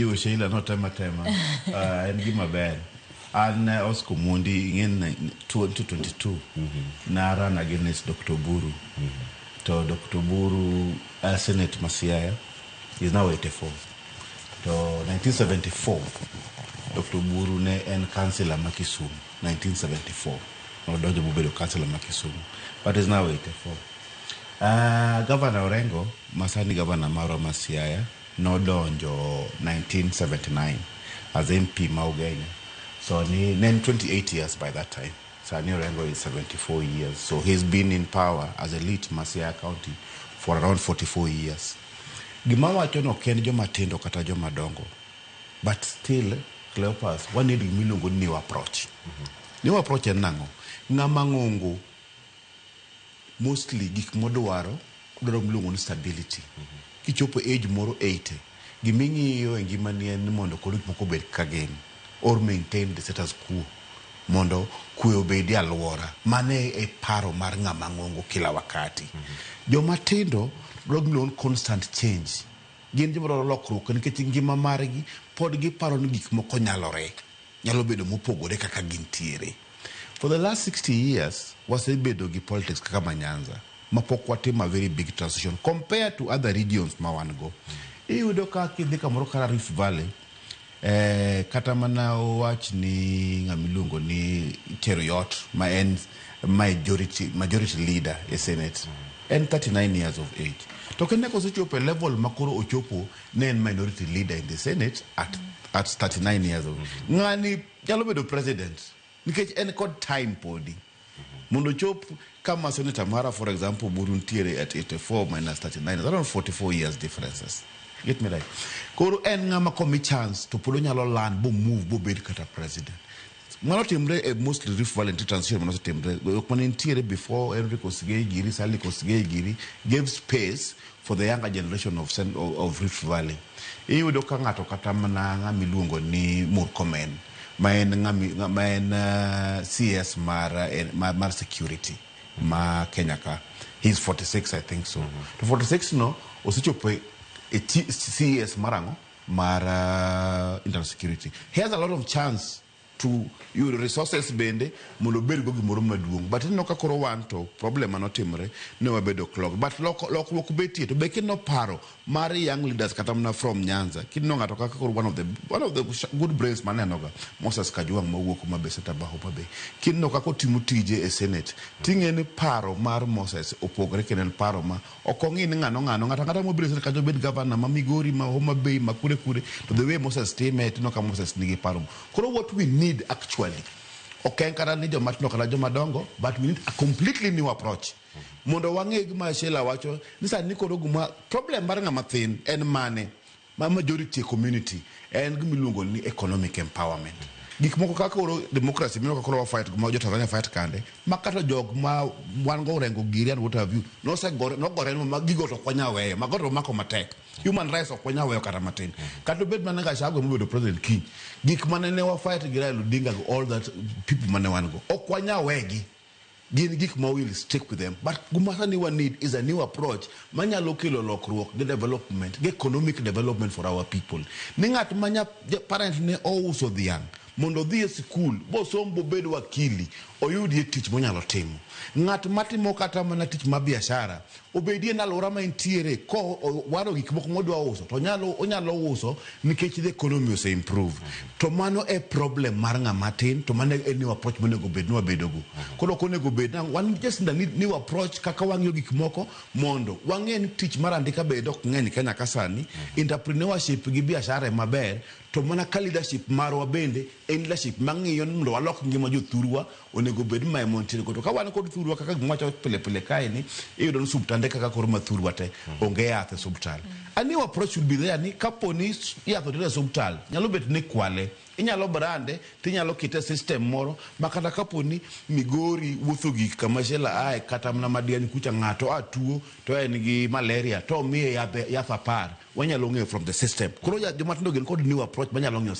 Jiwo Sheila notema tema. En gima ber. An Oscar Omondi, ing'e 2022 na run against Dr. Oburu. To Dr. Oburu, Senate ma Siaya, is now 84. To 1974 Dr. Oburu ne en councillor ma Kisumu. 1974 nodonjo mobedo councillor ma Kisumu, but is now 84. Governor Orengo masani governor marwa ma Siaya nodonjo 1979 as MP ma Ugenya, so ni ne en 28 years by that time. Sani Orengo is 74 years, so he's been in power as elite ma Siaya County for around 44 years. Gima wacho no ok en joma tindo kata joma dongo, but still, Cleopas, wa need gima iluongo ni new approach. New approach en nang'o? Ng'ama ng'ongo mostly gik modwaro, odwaro miluongo ni stability. Kichopo age moro 80, giming'iyo e ngimani en ni mondo koro gik moko obed kaka gin or maintain the status quo mondo kwe obedi e alwora. Mano e paro mar ng'ama ng'ongo kila wakati. Joma tindo dwaro gimiluongo ni constant change. Gin joma dwaro lokruok nikech ngima margi pod giparo ni gik moko nyalore, nyalo bedo mopogore kaka gintiere. For the last 60 years wasebedo gi politics kaka ma Nyanza mapok watimo a very big transition compared to other regions ma wan go. Iyudo ka kidhi kamoro kaka Rift Valley, kata mana wach ni ng'ama iluongo ni Cheruiyot ma en majority leader e Senate en 39 years of age, to kendo kosechopo e level ma koro ochopo ne en minority leader in the Senate at 39 years of ng'ani nyalo bedo president nikech en kod time podi mondo ochop kama senator mara. For example, Oburu nitiere at 84 minus 39 is around 44 years differences. Get me right? Koro en ng'ama komi chance to pod onyalo land bo move bobed kata president. Mano timre e mostly Rift Valley. Nitie transition manosetimre ok mane nitiere before Henry Kosgei giri, Sally Kosgei giri, gave space for the younger generation of Rift Valley. Iyudo ka ng'ato kata mana ng'ama iluongo ni Murkomen ma en ng'ama en CS mar security ma Kenya ka, he is 46, I think so. To 46 no osechopo e CS mar ang'o, mar internal security. He has a lot of chance to yudo resources bende mondo obed go gimoro maduong', but ineno ka koro wan to problem manotimre ne wabedo clogged. But lokruok betie to be kineno paro mar young leaders kata mana from Nyanza, kineno ng'ato kaka koro one of the good brains manenoga, Moses Kajwang' mawuok Homa Bay, Senator ma Homa Bay, kineno kaka otimo tije e Senate, ting'e ni paro mar Moses opogore kendo en paro ma ok ong'i ni ng'ano ng'ano ng'ato ang'ata mobiro e Senate kata obed governor ma Migori, ma Homa Bay, ma kure kure, to the way Moses time, tineno ka Moses nigi paro. Koro what we need actually ok en kata ni joma tindo kata joma dongo, but we need a completely new approach mondo wang'e gima Sheila wacho ni sani koro gima problem mar ng'ama thin en mane ma majority community en gima iluongo ni economic empowerment. Gik moko kaka koro democracy mineno ka koro wa fight ma jo Tanzania fight kande ma kata jok ma wan go Orengo giri and what have you nosegore nogore ma gigo to ok wanyal weyo mago to mako matek. Human rights ok wanyal weyo kata matin, kata obed mana Gachagua mobedo president kiny. Gik mane ne wa fight gi Raila Odinga go, all that people mane wan go, ok wanyal wegi. Gin gik ma will stick with them, but gima sani wa need is a new approach manyalo kelo lokruok gi development gi economic development for our people, ni ng'at ma parent ne ouso dhiang' mondo odhi e sikul bosom bobed wakili oyudie tich monyalo timo, ng'at matimo kata mana tich ma biashara obedie e alwora ma entiere ko waro gik moko modwa uso to onyalo uso nikech the economy ose improve. To mano e problem mar ng'ama tin, to mano e new approach monego bed ni wabedogo. Koro ok onego bed na wan just need new approach kaka wang'iyo gik moko mondo wang'e ni tich mar andika bende ok ng'eny Kenya ka sani. Entrepreneurship gi biashara ema ber, to mana ka leadership marwa bende en leadership mang'iyo ni mondo walok ngima jothurwa onego bed ma ema wantiere go. To ka wan kod thurwa kaka gima wacho pile pile kae ni iyudo ni subtande kaka koro ma thurwa te onge yath e subtal. A new approach should be there ni kapo ni yath oter e subtal nyalo bet ni kwale, inyalo brande tinyalo kete e system moro ma kata kapo ni Migori wuotho gik kama Sheila ae kata mana Madiany kucha ng'ato a tuo to en gi malaria to omiye yath 10, wanyalo ng'eyo from the system. Koro joma tindo gin kod new approach manyalo ng'iyo.